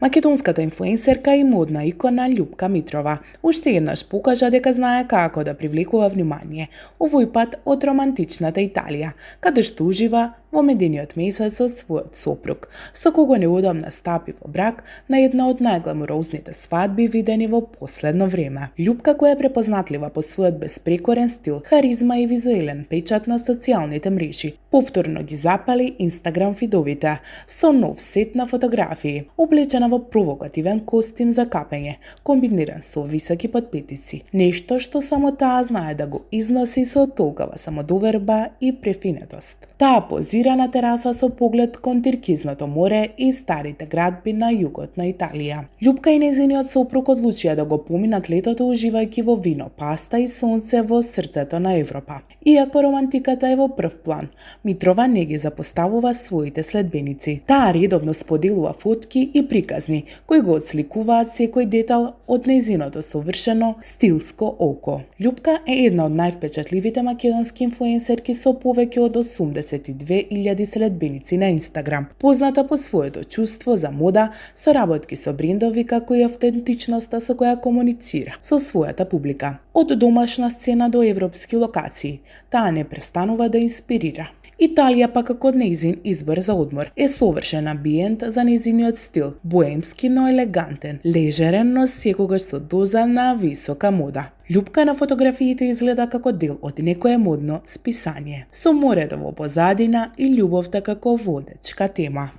Македонската инфлуенсерка и модна икона Љупка Митрова уште еднаш покажа дека знае како да привлекува внимание, овој пат од романтичната Италија, каде што ужива во медениот месец со својот сопруг, со кого неодамна стапи во брак на една од најгламурозните свадби видени во последно време. Љупка, која е препознатлива по својот безпрекорен стил, харизма и визуелен печат на социјалните мрежи, повторно ги запали Инстаграм фидовите со нов сет на фотографии, облечена во провокативен костим за капење, комбиниран со високи подпетици, нешто што само таа знае да го износи со толкова самодоверба и префинетост. Таа позира на тераса со поглед кон Тиркизното море и старите градби на југот на Италија. Љупка и нејзиниот сопруг одлучија да го поминат летото уживајќи во вино, паста и сонце во срцето на Европа. Иако романтиката е во прв план, Митрова не ги запоставува своите следбеници. Таа редовно споделува фотки и приказни кои го отсликуваат секој детал од нејзиното совршено стилско око. Љупка е една од највпечатливите македонски инфлуенсерки со повеќе од 82.000 следбеници на Инстаграм, позната по своето чувство за мода, соработки со брендови како и автентичноста со која комуницира со својата публика. Од домашна сцена до европски локации, таа не престанува да инспирира. Италија пак како нејзин избор за одмор е совршен амбиент за нејзиниот стил, боемски но елегантен, лежерен но секогаш со доза на висока мода. Љупка на фотографиите изгледа како дел од некое модно списание, со морето во позадина и љубовта како водечка тема.